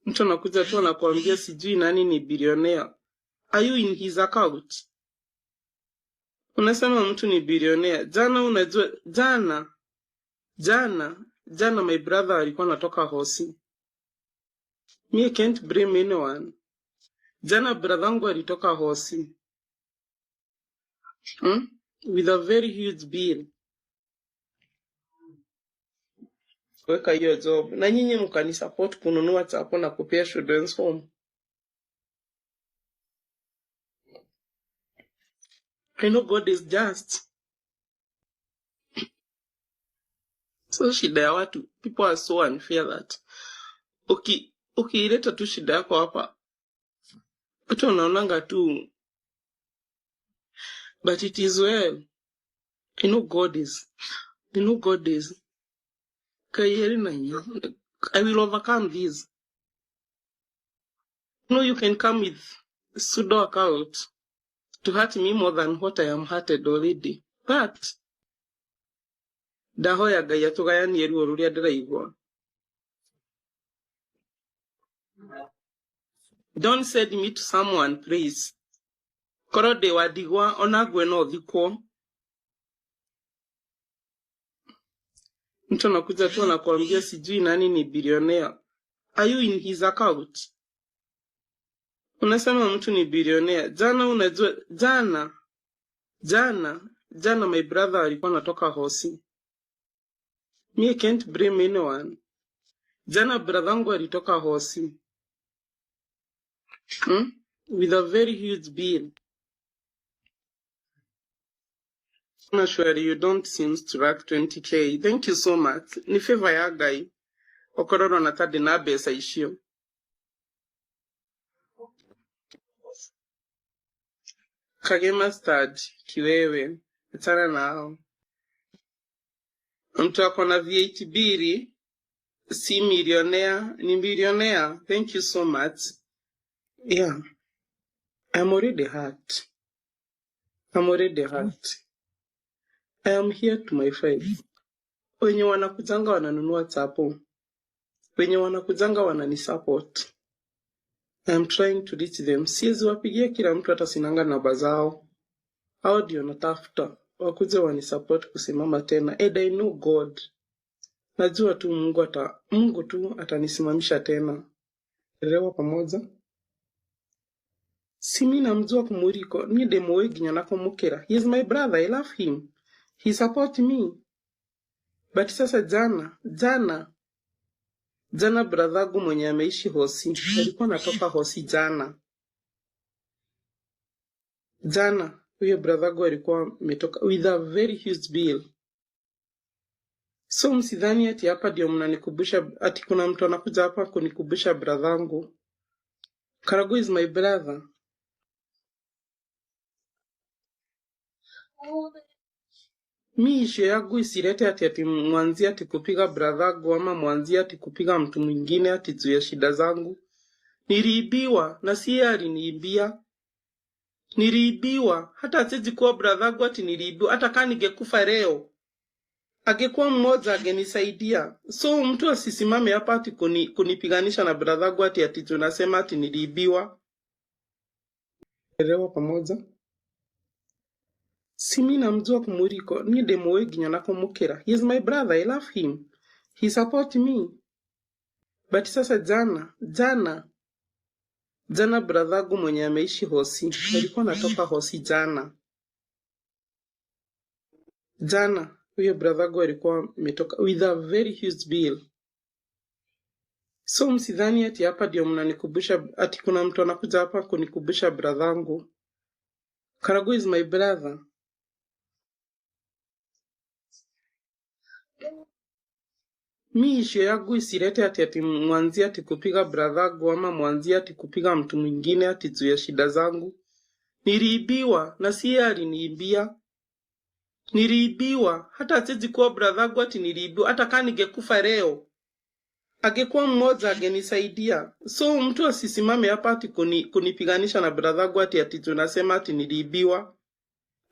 Mtu anakuja tu anakuambia sijui nani ni bilionea. Are you in his account? Unasema mtu ni bilionea. Jana unajua jana jana jana my brother alikuwa anatoka hosi. Me, I can't blame anyone. Jana brother yangu alitoka hosi. With a very huge bill. Kuweka hiyo job. Na nyinyi mkanisupport kununua chapo na kupea children's home. I know God is just. So shida ya watu, people are so unfair that ukiileta tu shida yako hapa, watu wanaonanga tu, but it is well. I know God is. I know God is. Kayeri na nyo. I will overcome this. No, you can come with pseudo account to hurt me more than what I am hurted already. But ndahoya Ngai atũgayanie ruo rũrĩa ndĩraigua. Don't send me to someone please. Korwo ndĩ wa ndigwa ona ngue no thikwo. Mtu anakuja tu anakuambia sijui nani ni bilionea. Are you in his account? Unasema mtu ni bilionea. Jana unajua jana jana jana my brother alikuwa anatoka hosi. Me, I can't blame anyone. Jana brother yangu alitoka hosi. With a very huge bill. Surely you don't seem to lack 20K. Thank you so much. Ni favor ya Ngai. Okorwo ũrona ta ndĩna mbeca icio. Kagema Stad, kiwewe. Achana nao. Mtu ako na V8 mbili si millionaire, ni millionaire. Thank you so much. Yeah, I'm already hurt. I'm already hurt. I am here to my friends. Wenye wanakujanga wananunua chapo. Wenye wanakujanga wananisupport. I am trying to reach them. Siwezi wapigia kila mtu hata sinanga namba zao. Hao ndio natafuta. Wakuje wanisupport kusimama tena. And I know God. Najua tu Mungu tu atanisimamisha tena. Elewa pamoja. Si mi namjua kumuliko. Niĩ ndĩmũĩ nginya na kũmũkĩra. He is my brother. I love him. He support me. But sasa jana jana jana brother mwenye ameishi hosi alikuwa anatoka hosi jana jana, huyo brother alikuwa ametoka with a very huge bill. So msidhani ati hapa ndio mnanikumbusha ati kuna mtu anakuja hapa kunikumbusha brother. Karago is my brother. Mi issue yangu isilete ati ati mwanzie ati kupiga brother ama mwanzie ati kupiga mtu mwingine ati juu ya shida zangu. Niliibiwa na si yeye aliniibia. Niliibiwa hata siwezi kuwa brother ati niliibiwa. Hata kama ningekufa leo angekuwa mmoja angenisaidia. So mtu asisimame hapa ati kunipiganisha na brother ati ati tunasema ati niliibiwa. Elewa pamoja. Si mi namjua kumuliko. Niĩ ndĩmũĩ nginya na kũmũkĩra. He is my brother. I love him. He support me. But sasa jana jana jana brother mwenye ameishi hosi alikuwa anatoka hosi jana jana, huyo brother alikuwa ametoka with a very huge bill. So msidhani ati hapa ndio mnanikumbusha ati kuna mtu anakuja hapa kunikumbusha brother yangu. Karago is my brother. Mi issue yangu isilete ati ati mwanzie ati kupiga brother ama mwanzie ati kupiga mtu mwingine ati juu ya shida zangu. Niliibiwa na si yeye aliniibia. Niliibiwa hata siwezi kuwa brother ati niliibiwa. Hata kama ningekufa leo angekuwa mmoja angenisaidia. So mtu asisimame hapa ati kunipiganisha na brother ati ati tunasema ati niliibiwa.